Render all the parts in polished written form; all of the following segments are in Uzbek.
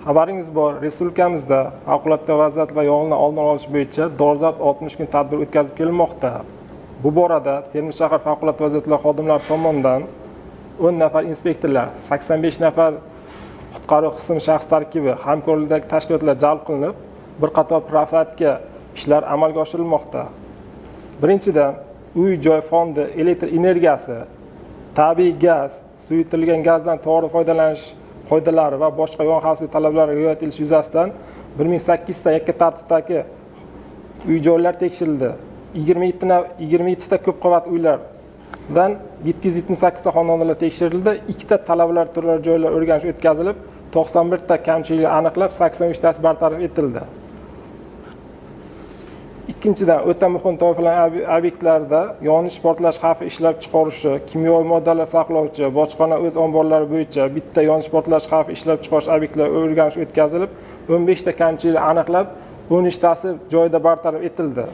Xabaringiz bor, respublikamizda favqulodda vaziyat va yong'inni oldini olish bo'yicha dolzarb 60 kun tadbir o'tkazib kelinmoqda. Bu borada Termiz shahar favqulodda vaziyatlar xodimlari tomonidan 10 nafar inspektorlar, 85 nafar qutqaruv qismi shaxs tarkibi, hamkorlikdagi tashkilotlar jalb qilinib, bir qator profilaktika ishlar amalga oshirilmoqda. Birinchidan, uy-joy fondi elektr energiyasi, tabiiy gaz, suyultirilgan gazdan to'g'ri foydalanish qoidalari va boshqa yong'in xavfsizligi talablariga rioya etilishi yuzasidan 1008 ta yakka tartibdagi uy-joylar tekshirildi. 27 ta ko'p qavat uylardan 778 ta xonadonlar tekshirildi. 2 ta talabalar turar joylar o'rganish o'tkazilib, 91 ta kamchiliklar aniqlab, 83 tasi bartaraf etildi. Ikkinchidan, o'ta muhim toifalangan obyektlarda yonish portlash xavfi ishlab chiqarishi, kimyoviy moddalar saqlovchi bojxona o'z omborlari bo'yicha bitta yonish portlash xavfi ishlab chiqarish obyektlari o'rganish o'tkazilib, 15 ta kamchiliklar aniqlab, 13 tasi joyida bartaraf etildi.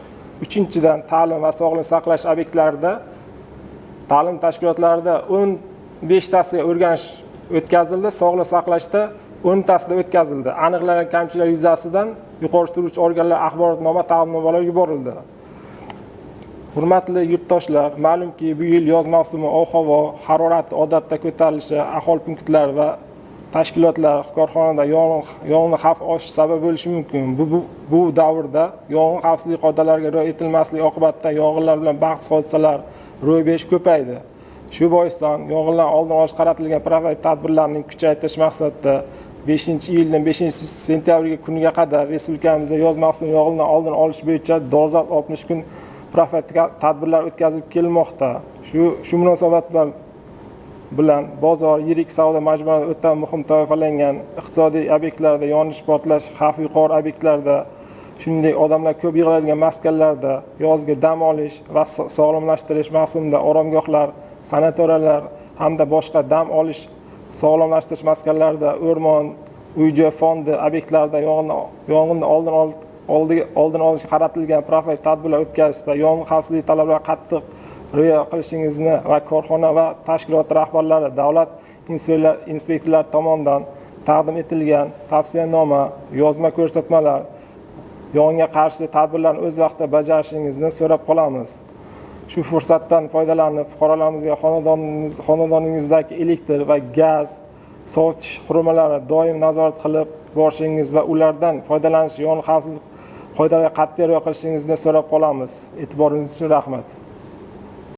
Uchinchidan, ta'lim va sog'liqni saqlash obyektlarida, ta'lim tashkilotlarida 15 tasiga o'rganish o'tkazildi, sog'liqni saqlashda 10 tasida o'tkazildi. Aniqlangan kamchiliklar yuzasidan yuqori turuvchi organlar axborotnoma, taqdimnomalar yuborildi. Hurmatli yurtdoshlar, ma'lumki, bu yil yoz mavsumi ob-havo harorati odatda ko'tarilishi aholi punktlari va tashkilotlar, korxonada yong'in xavf oshishi sabab bo'lishi mumkin. Bu davrda yong'in xavfsizligi qoidalariga rioya etilmasligi oqibatida yong'inlar bilan baxtsiz hodisalar ro'y berish ko'paydi. Shu boisdan yong'inlarning oldini olishga qaratilgan profilaktik tadbirlarni kuchaytirish maqsadida 5-iyuldan 5-sentyabrga kuniga qadar respublikamizda yoz mavsumi yong'inlarning oldini olish bo'yicha dolzarb 60 kun profilaktik tadbirlar o'tkazib kelinmoqda. Shu munosabat bilan bozor, yirik savdo majmualari, o'ta muhim toifalangan iqtisodiy obyektlarda, yonish portlash xavfi yuqori obyektlarda, shuningdek odamlar ko'p yig'iladigan maskanlarda yozgi dam olish va sog'lomlashtirish mavsumida oromgohlar, sanatoriyalar hamda boshqa dam olish sog'lomlashtirish maskanlarida, o'rmon, uy-joy fondi obyektlarida yong'inni oldini olishga qaratilgan profilaktik tadbirlar o'tkazishda yong'in xavfsizligi talablariga qattiq rioya qilishingizni va korxona va tashkilot rahbarlari, davlat inspektorlari tomonidan taqdim etilgan tavsiyanoma, yozma ko'rsatmalar, yong'inga qarshi tadbirlarni o'z vaqtida bajarishingizni so'rab qolamiz. Shu fursatdan foydalanib, fuqarolarimizga xonadoningizdagi elektr va gaz sovutish qurilmalari doim nazorat qilib borishingiz va ulardan foydalanish yong'in xavfsizlik qoidalariga qat'iy rioya qilishingizni so'rab qolamiz. E'tiboringiz uchun rahmat.